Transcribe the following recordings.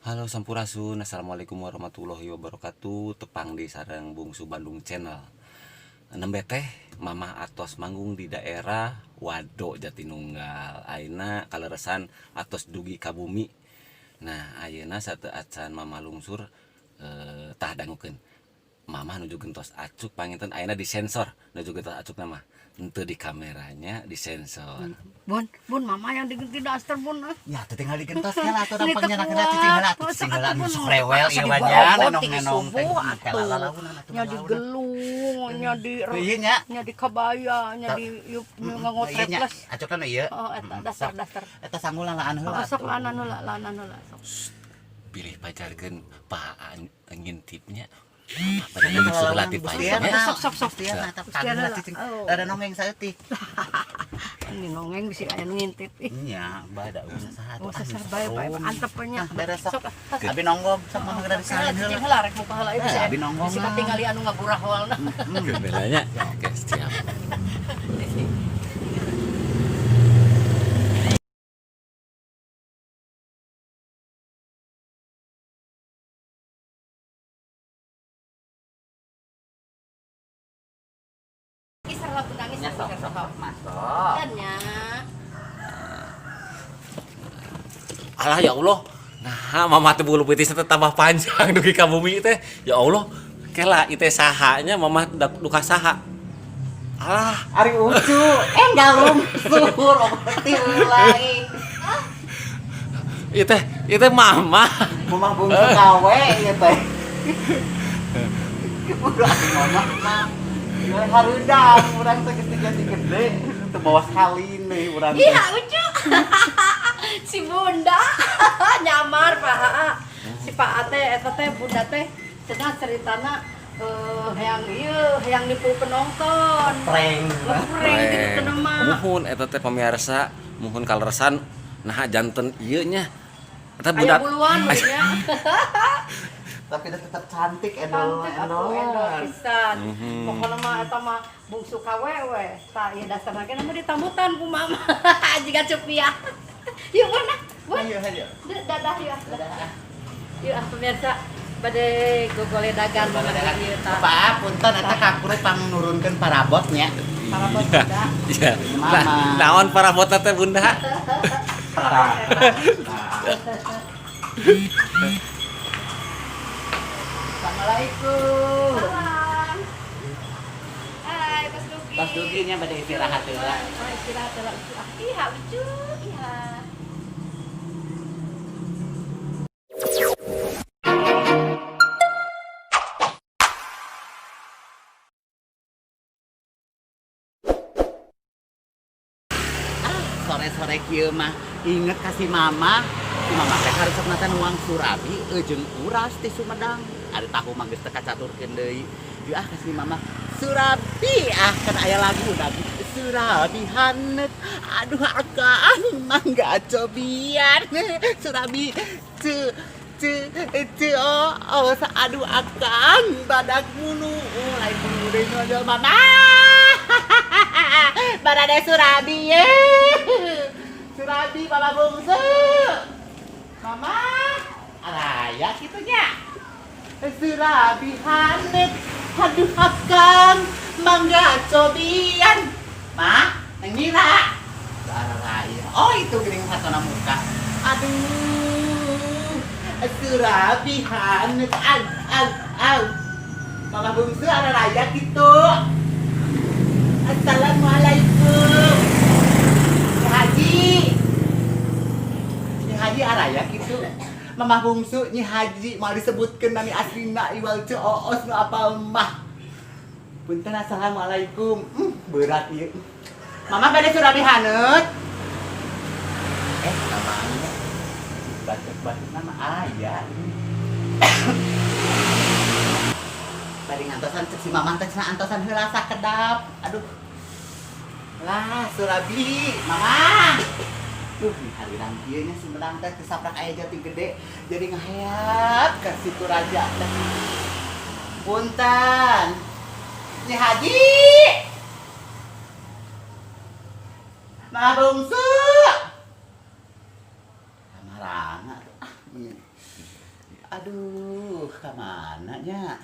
Halo Sampurasun, Assalamualaikum warahmatullahi wabarakatuh. Tepang di sareng Bungsu Bandung Channel. Nembe teh Mamah atos manggung di daerah Wado Jatinunggal. Ayeuna kaleresan atos dugi ka bumi. Nah, ayeuna sateuacan Mama lungsur, tah dangukeun. Mamah nuju gentos acuk, panginten ayeuna disensor, nuju gentos acuk mah. Henteu di kameranya, disensor. Bun, bun, mama yang diganti daster, bun. Ah. Ya, tuh tinggal digentos heula atuh Ini dampaknya teu nak kena cicing heula atuh kuat. cicing heula Atuh, nu sok Bun. rewel Asa ieu mah nya diborobot ti nenong-nenong teh. subuh atuh. Nya Nya di gelung, nya di Ieu nya. Nya di kabaya, nya di yuk nganggo Ieu nya. treples. Acukna nu ieu. Oh, eta dasar dasar. Eta sanggul laan heula. Oh, sok laanan heula, laanan heula sok. Pilih pacarkeun Pak ngintipnya. Pada lungsur latih pacarnya. Sok, sok, sok. Eta Bustiana heula lah. cicing. Oh. Ada nongeng saeutik. Ini nongeng bisa aya nu ngintip. Ih, Nya, bada usah saha oh, sasar bae bae antep nya. Beres sok. Sok, ah. Abi nonggong sok mah geura disalin Cicing heula. heula rek muka heula ieu Eh, bisa. abi nonggong Bisa lah. katingali anu ngaburah walna. Belanya. Oke, siap. Kisar lah bun nangis. Nya sok sok sok masuk. Dan nya. Alah ya Allah. Nah, mama teh bulu peutisna teh tambah panjang dugi ka bumi teh. Ya Allah. Kela ieu teh sahanya mama duka saha. Alah, Ari ucu, eh enggak lungsur, obat heula. ieu teh mama. Mama bungsu kawe ieu teh. Udah mama mah. Ya hareudang urang teh geus jadi gede, teu bawa salin nih urang teh. Iya, lucu. Si bunda nyamar Pak. Si Pak Ate eta teh bunda teh cenah ceritana hayang ieu hayang nipu penonton. Prank. Ngeprank gitu cenah mah. Muhun eta teh pamirsa, muhun kaleresan nah janten ieu nya. Eta Aya budak buluan nya. Tapi udah tetap cantik endol Cantik atuh endol pisan. Pokona mah eta mah bungsu kawewe. Tah ieu dasarna ge mah ditambutan ku mama. Jiga cupiah. Yuk mana? Bun. Ayo ayo. Dadah yuk. Dadah. Yuk ah pemirsa bade gogoledagan mama ieu tah. Pak, punten eta kakuru pangnurunkeun parabotnya. Parabot bunda. Iya. Mama. Nah, naon parabotna teh bunda? Assalamualaikum. Salam. Hai, Mas Dugi. Tos dugi nya bade istirahat heula. Oh, istirahat heula. Ah, iya, lucu. Iya. Sore-sore kieu mah inget ka si mama. Si mama teh karesepna teh nuang surabi jeung uras ti Sumedang. Ada tahu mah geus teu kacaturkeun deui. Yeuh ah ka si mama surabi ah kan aya lagu lagu surabi haneut. Aduh akang mangga cobian surabi ce ce ce oh, oh aduh akang badak munu oh, lain munu deui nu ada mama. Barade surabi ye. Surabi mama bungsu. Mama. Araya kitu nya. Surabi haneut. Aduh akang mangga cobian. Ma, Neng Mira. Araya. Oh itu geuning fatona muka. Aduh. Surabi haneut. Au au au. Mama bungsu araya gitu. Assalamualaikum. Nyi Haji. Nyi Haji araya gitu. Mama bungsu Nyi Haji mau disebutkeun nami aslina iwal ce oos nu apal mah. Punten assalamualaikum. Berat ieu. Mama bade surabi haneut. Eh, namanya batuk-batuk nama aya. Bari ngantosan cek si mamah teh cenah antosan heula sakedap. Aduh. Lah, surabi, mama. Duh, nih harirang kieu nya Sumedang teh teu saprak aya jati gede. Jadi ngaheat ka situ raja teh. Punten. Nyi Haji. Mama bungsu. Kamarana tuh. Ah, bener. Aduh, ka mana nya?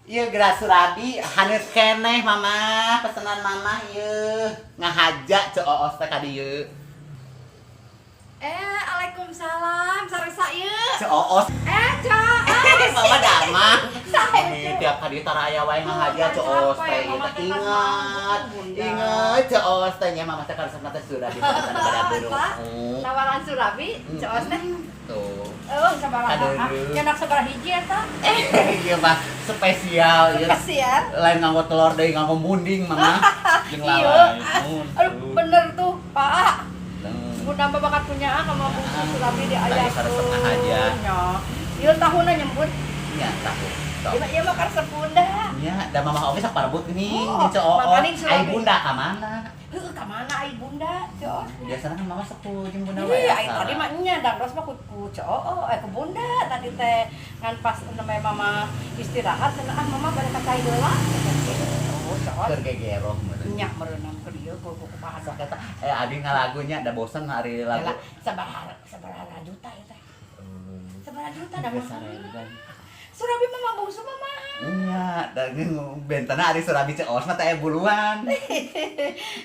Ieu geura surabi haneut keneh Mama, pesenan Mama ieu. Ngahaja Ceu Oos teh ka dieu. Eh, waalaikumsalam. Sareng saha ieu? Ceu Oos. Eh, Cak. Mama damang. Saha? Ih, tiap kali tara aya wae ngahaja Ceu Oos teh ieu teh ingat. Ingat Ceu Oos teh nya Mama teh karesepna teh surabi pesenan pada burung. Tawaran surabi, Ceu Oos teh. Tuh. Oh, sabaraha? Aduh. Nyanak sabaraha hiji eta? Iya mah spesial ieu. Spesial. Lain nganggo telur deui, nganggo munding Mama. Jeung Iya. lalai. Aduh, bener tuh, Pak. Bunda mah bakat punya ah kamu bungsu surabi di Tadi ayah. karesep ngahaja. Nya. Ieu tahunna nyebut. Nya tahu. Sok. Ieu ieu mah karesep Bunda. Nya, da Mama oge sok parebut geuning Oh, jeung Ceu Oos. makanin surabi. Ai Bunda ka mana? Heuh, ka mana ai Bunda, Ceu Oos? Biasana kan Mama sok ku jeung Bunda wae. Iya, ai tadi mah nya dangdos mah ku Ceu Oos, eh ku Bunda tadi teh ngan pas namanya Mama istirahat cenah ah Mama bade ka cai heula. Oh, Ceu Oos. Keur gegeroh meureun. Nya meureunam keur ieu ku kumaha. Sok eta eh abi ngalagunya da bosen ari lagu. Lah, sabaraha sabaraha juta ya teh? Sabaraha juta da mah? Surabi mah bungsu mah mah. Nya, da bentana ari surabi Ceu Oos mah teh aya buluan.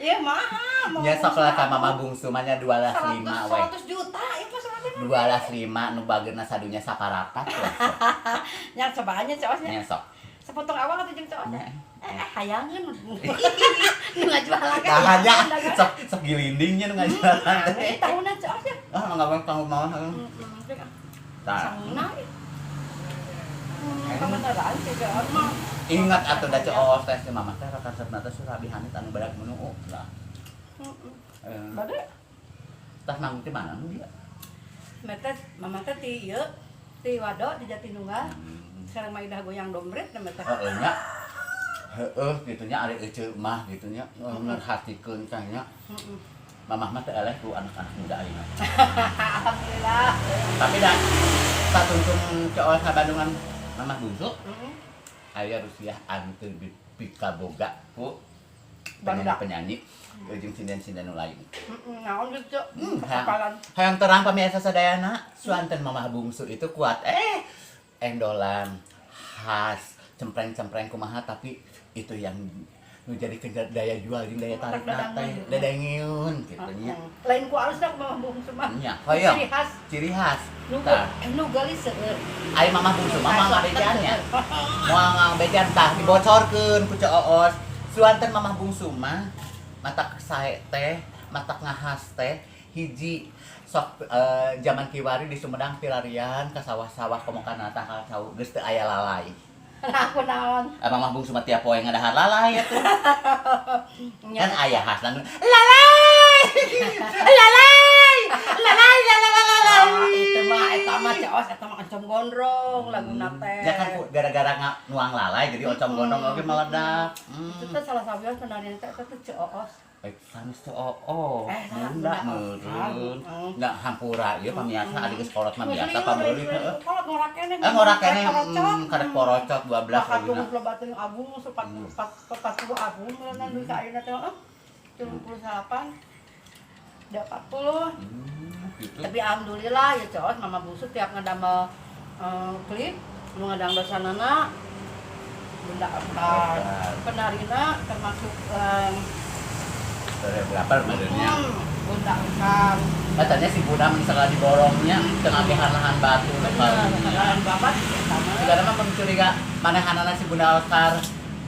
Iya mahal. Nya sok lah ka Mama bungsu mah nya 205 we. 100 juta ieu mah surabi mah. 205 nu bageurna sadunya saparapat we. Sok. Nya cobaannya Ceu Oos nya. Nya sok. Sepotong awang atau jeung Ceu Oos? Nya. Eh, hayangeun. Nu ngajual kan. Nah, nya sok sok gilindingnya nu ngajualan teh. Tahunan Ceu Oos ya. Ah, enggak mau tahu mama. Heeh. Tah. Sangna. Kebenaran sih Ceu Oos mah. Ingat atuh da Ceu Oos teh si Mama teh resepna teh surabi haneut anu badak menuu lah. Heeh. Eh, Bade tah nang di mana nu dia? Mete Mama teh ti ieu ti Wado di Jatinunggal. Sareng Maidah goyang dombret na mete. Heeh nya. Heeh gitu nya ari eceu mah gitu nya merhatikeun teh nya. Heeh. Mamah mah teh eleh ku anak-anak muda ayeuna. Alhamdulillah. Tapi da satungtung Ceu Oos ka Bandungan Mamah bungsu Heeh. aya Rusiah anu teu dipikaboga ku Barudak. penyanyi-penyanyi jeung sinden-sinden nu lain. Heeh, naon gitu. Hayang, Kapalan. hayang terang pemirsa sadayana, suanten Mamah bungsu itu kuat endolan khas cempreng-cempreng kumaha, tapi itu yang nu jadi daya jual jeung daya tarik teh dadangeun gitu nya. Lain ku alusna ku Mamah bungsu mah. Nya, hoyong. Ciri khas. Ciri khas. Nu Tah, nu geulis seueur. ari Mamah bungsu mah moal ngabejan nya. Moal ngabejan tah dibocorkeun ku Ceu Oos. Suanten Mamah bungsu mah matak sae teh, matak ngahas teh hiji sok zaman kiwari di Sumedang pilarian ka sawah-sawah komo kana tah cau geus teu aya lalai. Nah, aku naon? Eh, Mamah bungsu mah tiap poe ngadahar lalai atuh. Nya. Kan aya khasna nu lalai. Lalai. Lalai lalai lalai. Ah, itu mah eta mah Ceu Oos eta mah Oncom Gondrong laguna teh. Ya kan gara-gara nuang lalai jadi Oncom Gondrong oge meledak. Itu teh salah satu penarian teh eta teh Ceu Oos. Eh, sanes teh oh, Eh, salah, bunda bunda. meureun. Hmm. Nggak hampura ieu pamiarsa ari geus kolot mah biasa pameuli heeh. Kolot ngorak keneh. Eh ngorak keneh Porocot. Kadek porocot 12 Maka laguna. tuh loba teuing abung 40 abung meureunna deui ka ayeuna teh heeh. 38 40. Gitu. Tapi alhamdulillah ya Ceu Oos, Mama Bungsu tiap ngedamel klip nu ngadangdosanana Bunda Oscar. Penarina termasuk Berapa badannya? Bunda Oscar. Katanya si Bunda misalnya diborongnya tengah lahan batu. Bener, lahan babat eta mah. Sigana mah mencuriga manehanana si Bunda Oscar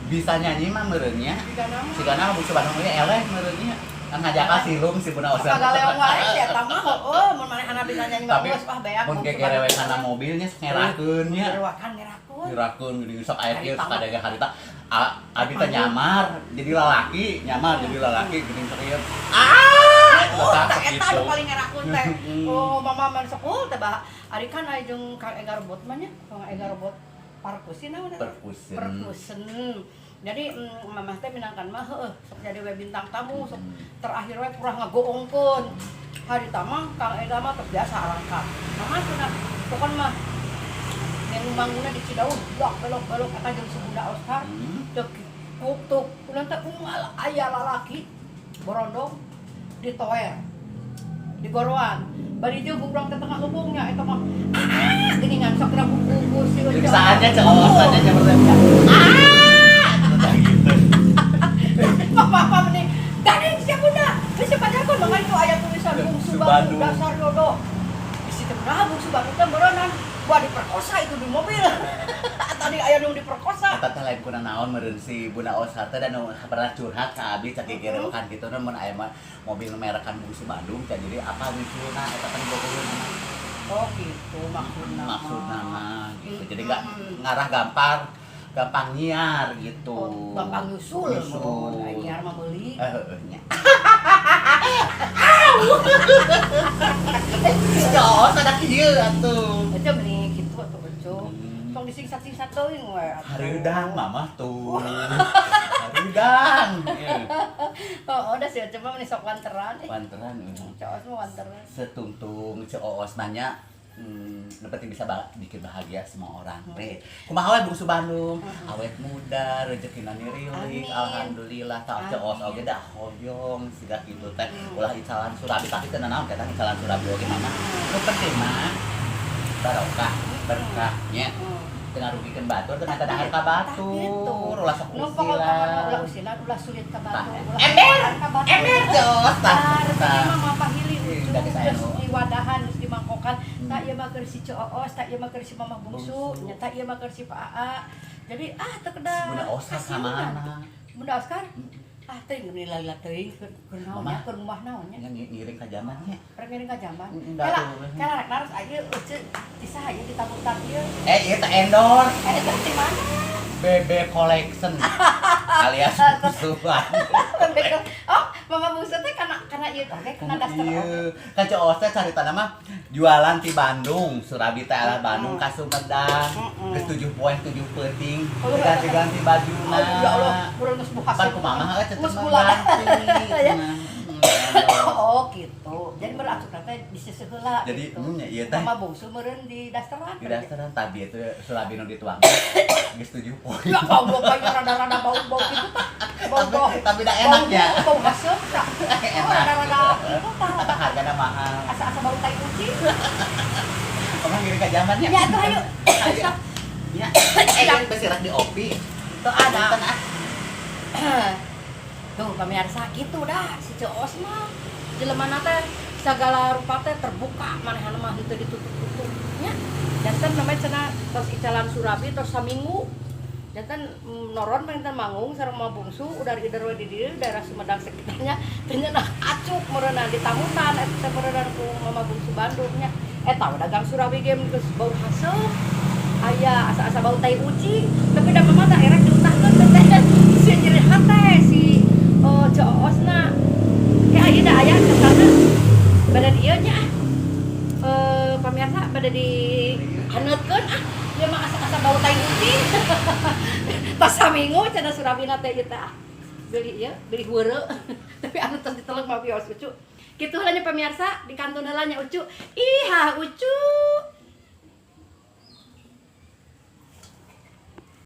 bisa nyanyi mah meureunnya. Sigana mah. Sigana mah bungsu Bandung ge eleh meureunnya. Kan ngajaka silung si Bunda Oscar. Pagaleong wae si eta mah heueuh mun manehana bisa nyanyi Tapi bagus wah beak. mun gegerewe kana mobilnya sok ngerakeun nya. Ngerakeun ngerakeun. Ngerakeun geuning sok aya kieu sok ada harita. Abi teh nyamar jadi lalaki, nyamar jadi lalaki geuning sok ieu. Ah! Oh, Tetap tak eta gitu. anu paling ngerakeun teh. Oh, mama mah sok oh teh bah ari kan aya jeung Kang Ega Robot mah nya, Kang Ega Robot perkusi naon eta? Perkusen. Perkusen. Jadi mamah teh minangkan mah heueuh sok jadi we bintang tamu sok terakhir we purah ngagoongkeun. Harita mah Kang Ega mah tos biasa arangkat. Mama cenah pokon mah yang bangunna di Cidaun blok belok belok eta jeung si Bunda Oscar. Cek tuk ulah teh unggal aya lalaki borondong ditoer. Di goroan. Bari jeung urang teh tengah lubungnya eta mah. Ah, geuningan sok ragu si Ucu. Saatnya ceosannya seperti ah gitu. Papa meni garing sia Bunda. Geus pajarkeun mangga itu aya tulisan Bungsu Bandung dasar dodo. Bisi teh kumaha Bungsu Bandung teh meureunnan gua diperkosa itu di mobil. Tadi aya nu diperkosa. Eta teh lain kuna naon meureun si Bunda Oscar teh dan nu pernah curhat ka abi cak kan gitu mun aya mah mobil merekan Bungsu Bandung cak jadi apa nyusulna eta kan bogoheun. Oh gitu maksudna. Maksudna mah gitu. Jadi enggak ngarah gampang gampang nyiar gitu. Oh, gampang nyusul. Nyusul. Ai nyiar mah meuli. Eh heueuh nya. Jos ada kieu atuh. Aja meni kitu atuh Ucu. Tong disingsat-singsat teuing we atuh. Hareudang mama tuh. Hareudang. Oh, udah sih Ucu mah meni sok wanteran. Wanteran. Coos mah wanteran. Setungtung Ceoos nanya nu penting bisa bikin bahagia semua orang teh. Kumaha we Bungsu Bandung, awet muda, rezekina nirilik, alhamdulillah tak Ceoos oge da hoyong siga kitu teh. Ulah icalan surabi tapi teu nanaon kita icalan surabi oge mama. Nu penting mah barokah, berkahnya. Teu ngarugikeun batur, teu ngata dahar ka batur, ulah sok Nu pokokna ulah usilan. Usilan, ulah sulit ka batur, ulah Ember, ka batur. Ember Ceoos tah. Tah, rezeki mah mapahili Ih, Ucu, da geus aya geus nu. Diwadahan, geus dimangkokan. Tak ieu mah keur si Ceoos, tak ieu mah keur si Mamah Bungsu, Bungsu. Nya tak ieu mah keur si Pak Aa. Jadi ah teu kedah. Bunda Oscar kasihan. ka mana? Bunda Oscar? Ah teuing meni lila teuing keur keur naon nya, Mama. keur ngubah naon nya. Nya ngiring ka zamannya. Rek ngiring ka jamban. Enggak Kela, tuh. Kela rek naros ieu Ucu ti saha ieu ditamutan ieu? Eh, ieu teh endorse. Eh, eta ti mana? BB Collection alias Bungsu Bandung. Oh, Mama Bungsu teh kana kana ieu oge, kana daster oge. Iya, kan Ceoos teh caritana mah jualan di Bandung, surabi teh ala Bandung ka Sumedang. Geus 7 poe 7 peuting, Oh, ganti-ganti bajuna. Oh, ya Allah, urang geus buka. Pan kumaha mah cenah Geus mah bulan. ganti. Ya. Nah, Oh, gitu. Jadi meureun asup teh diseuseut heula Jadi, gitu. nya ieu teh. Mama Bungsu meureun di dasteran. Di dasteran tadi itu surabi nu dituang. Geus 7 poe. Ya Allah, kayak rada-rada bau-bau gitu tah. Bau-bau. Tapi dah enak ya. Bau haseup tah. Oh, rada-rada itu tah. Apa hargana mahal. Asa-asa bau tai kucing. Kamu ngiring ka zamannya. Ya atuh hayu. Ayo. Ya. Eh, kan besi rak di opi. Tuh ada. Punten, ah. Tuh pemirsa gitu dah si Ceos mah. Jelema teh segala rupa teh terbuka manehna mah henteu ditutup-tutup nya. Janten namanya cenah tos icalan surabi tos saminggu. Janten noron panginten manggung sareng Mama Bungsu udah ider we di dieu daerah Sumedang sekitarnya teh nah acuk meureunna ditamutan eta teh meureunna ku Mama Bungsu Bandung nya. Eta we dagang surabi ge geus bau haseup. Aya asa-asa bau tai ucing, tapi da mama teh erek diutahkeun teh si nyeri hate si oh, Ceosna. Ya aya da aya kesana. Bada dieu nya ah. Eh pamirsa bada di haneutkeun ah. Ieu mah asa-asa bau tai ucing. Tos saminggu cenah surabina teh ieu teh ah. Beli ieu, beli heureuh. Tapi anu tos ditelek mah wios Ucu. Kitu heula nya pemirsa, di kantun heula nya Ucu. Iha Ucu.